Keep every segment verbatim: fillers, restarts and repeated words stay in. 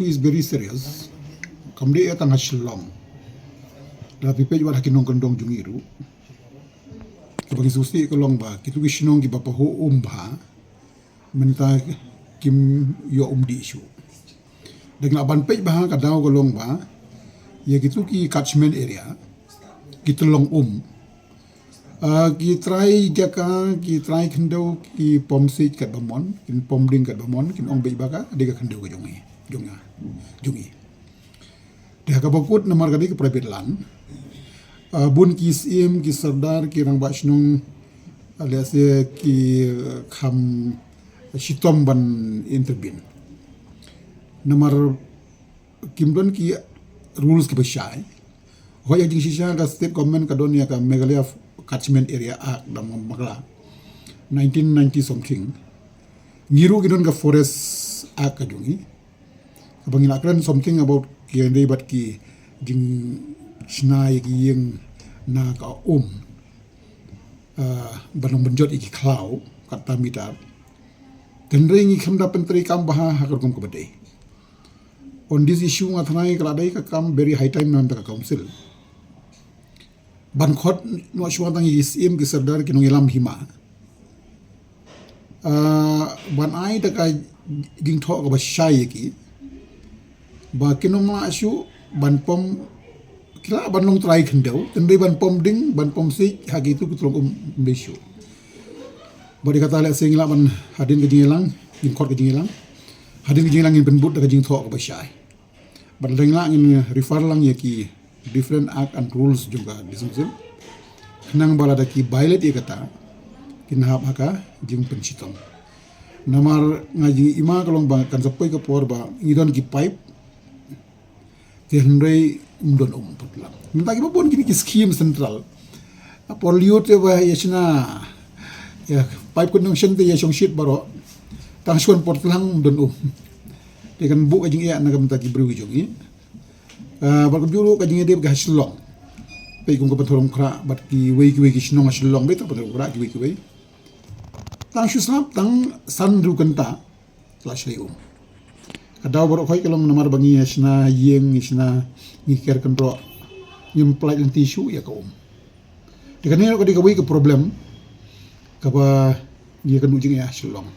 is very serious. Kam dei tang ha Shillong. Da phi peit wat ha ki nongkyndong jong ngi ruh. Kaba ngi sngewsih ka long ba kitu ki shnong kiba pahuh um bha mynta kim ïoh um dih shuh. Da ngi lah ban peit bha ka daw ka long ba ïa kitu ki catchment area ki tyllong um. Ah, ki trai jaka, ki trai khyndew, ki pom siej katba mon, kin pom ding katba mon, kin ong beit ba ka dei ka khyndew ka jong ngi, jong nga, jong ngi. Te ha kaba kut namar ka dei ka private land. Ah, bun ki syiem, ki sordar, ki rangbah shnong, ah, lehse ki, ah, kham shitom ban intervene. Namar kim don ki rules kiba shai. Hooid, ha jingshisha ka state government ka don ïa ka Meghalaya Catchment Area Act da nga bakla, nineteen ninety something. Ngi ruh ki don ka Forest Act ka jong ngi. Kaba ngi la kren something about ki dei bad ki jingshna ïa ki ïing na ka um. Ah, ban long ban jot ïa ki khlaw kata mita. Hynrei ngi khlem da pyntreikam bha ha ka rukom kaba dei. On this issue nga tharai ka la dei ka kam very high time na ka bynta ka council ban khot noh shuwa tang ïa ki syiem, ki sordar, ki nongïalam hima. Ah, ban ai da ka jingthoh kaba shai ïa ki ba kin ym lah shuh ban pom, ki lah ban long trai khyndew, hynrei ban pom ding, ban pom siej ha kitu ki tyllong um ym dei shuh. Bad ïa kata lehse ngi lah ban, hadien ka jingïalang ngin khot ka jingïalang, hadien ka jingïalang ngin pynbud da ka jingthoh kaba shai. Bad lada ngi lah ngin refer lang ïa ki different act and rules jong ka District Council, khnang ba lada ki violate ïa kata kin hap ha ka jingpynshitom. Namar nga jingima ka long ba kan sa poi ka por ba ngi don ki pipe, te hynrei ym don um por tlang. Mynta kiba bun kine ki scheme central, por liut te ba ïa shna ïa pipe connection te ïa shongshit baroh, tang shuwa por tlang ym don um. Te kan buh ka jingeh na ka bynta ki briew ki jong ngi. Ah, bad kumjuh ruh ka jingïadei bad ka ha Shillong. Peit kum ka Pynthorumkhrah bad kiwei kiwei ki shnong ha Shillong, beit ha Pynthorumkhrah kiwei kiwei. Tang shu sngap tang san hynriew kynta la shlei um. Ka daw baroh khoit ka long namar ba ngi ïa shna ïing, ngi shna, ngi ker kynroh, ngim pynlait lynti shuh ïa ka um. Te kane ka dei kawei ka problem kaba ngi ïa kynduh jingeh ha Shillong.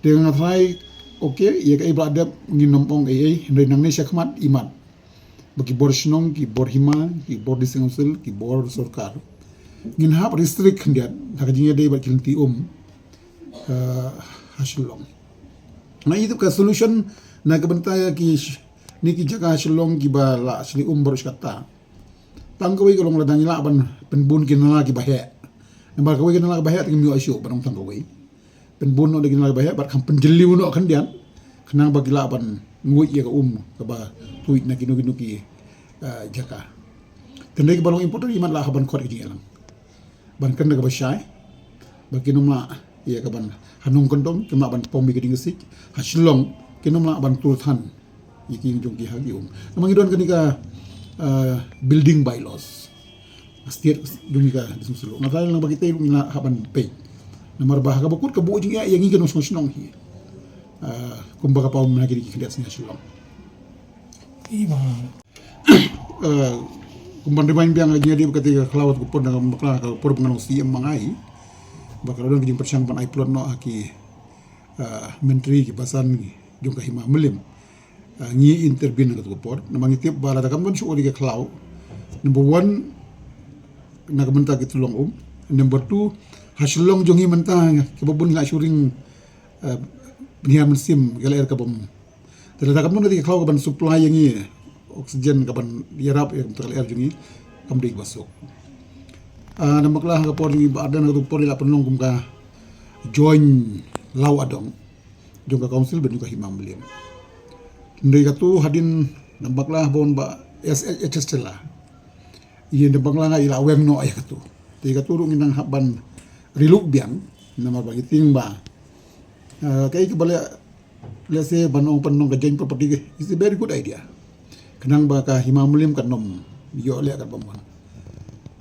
Te nga tharai, okay, ïa kaei ba la dep ngin ym ong ei ei, hynrei nangne shakhmat imat ba ki bor shnong, ki bor hima, ki bor District Council, ki bor sorkar, ngin hap restrict khyndiat ha ka jingïadei bad ki lynti um, eh, ha Shillong. Nga ïohi ka solution na ka bynta ïa ki sh-, ne ki jaka ha Shillong kiba la shlei um baroh shi katta. Tang kawei ka long lada ngi lah ban pynbun ki nala kiba heh. Namar kawei ki nala kiba heh te ngim ïoh shuh ban ong tang kawei. Pynbun noh da ki nala kiba heh bad kham pynjylliew noh khyndiat, khnang ba ki lah ban nguid ïa ka um kaba tuid na kino kino ki, eh, jaka. Te hynrei kaba long important imat lah ha ban khot ka jingïalang ban kren da kaba shai ba kin ym lah ïa ka ban ha nongkyndong, kin ym lah ban pom ïa ka ding ka siej. Ha Shillong kin ym lah ban tur than ïa ki ïing jong ki ha ki um. Namar ngi don kane ka, ah, building bylaws. State jong ngi ka District Council. Nga tharai lang ba kitei ruh ngi lah ha ban peit. Namar ba ha kaba kut ka buh jingeh ïa ngi ki nongshong shnong hi. Ah, kumba ka paw mynta kine ki khyndiat sngi ha Shillong. Ïa ba, eh, kum ban remind biang ïa ngi, dei ba kata ka khlaw ka por, na ka bakla ka por ba nga long C M ma nga hi, ba ka la don ka jingpyrshang ban ai plot noh ha ki, eh, myntri, ki basan jong ka Hima Mylliem. Eh, ngi intervene ha kata ka por namar ngi tip ba lada kam don shuh ka khlaw, number one, na ka bynta ki tyllong um, number two, ha Shillong jong ngi mynta kiba bun ngi la shu ring, eh, bniah mynsiem, ka lyer ka bym Te lada kam don kata ka khlaw ka ban supply ïa ngi oxygen ka ban ïarap ïa ka lyer jong ngi, kam dei kaba suk. Ah, na bakla ha ka por jong ngi Bah Ardent, ha ka por ngi la pynlong kum ka joint law adong jong ka council bad jong ka Hima Mylliem. Hynrei katu hadien na bakla ha bun ba S H H Stella. Ïa na bakla nga i la weng noh ïa katu. Te katu ruh ngi nang hap ban riluk biang namar ba ngi tieng ba, ah, kaei kaba leh, let's say, ban ong pynlong ka joint property is a very good idea. Khnang ba ka Hima Mylliem kan ym ïoh leh katba mon.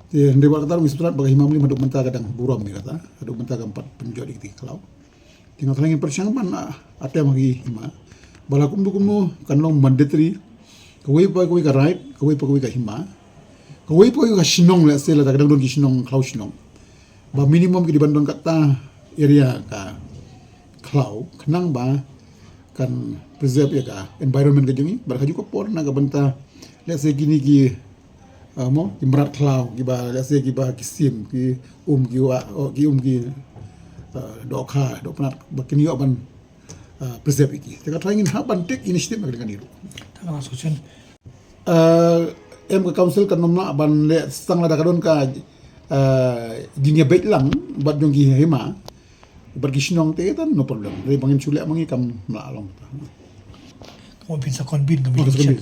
Te hynrei ba kata ruh ngi sngewthuh ba ka Hima Mylliem haduh mynta ka dang burom ïa kata, haduh mynta kam pat pynjot ïa kata ka khlaw. Te nga tharai ngin pyrshang ban, ah, atem ha ki hima Ba la kumno kumno kan long mandatory. Kawei pa kawei ka right, kawei pa kawei ka hima. Kawei pa kawei ka shnong, let's say, lada ka dang don ki shnong, khlaw shnong, ba minimum ki dei ban don katta area ka khlaw, khnang ba kan preserve ïa ka environment ka jong ngi, bad ha kajuh ka por na ka bynta, let's say, kine ki, uh, mo, ki mrad khlaw, kiba, let's say, kiba ki sim, ki um, ki wah, oh, ki um, ki, uh, dohkha, dohpnat, ba kin ïoh ban, uh, preserve ïa ki. Te ka thaw ngin hap ban take initiative na ka liang kane ruh. Tang last question. Uh, em ka council kan ym lah ban leh tang lada ka don ka, uh, jingïabeit lang bad jong ki hima bad ki shnong te, then no problem. Hynrei ba ngin shu leh ma ngi kam lah long. Ka phin sa convene ka meeting.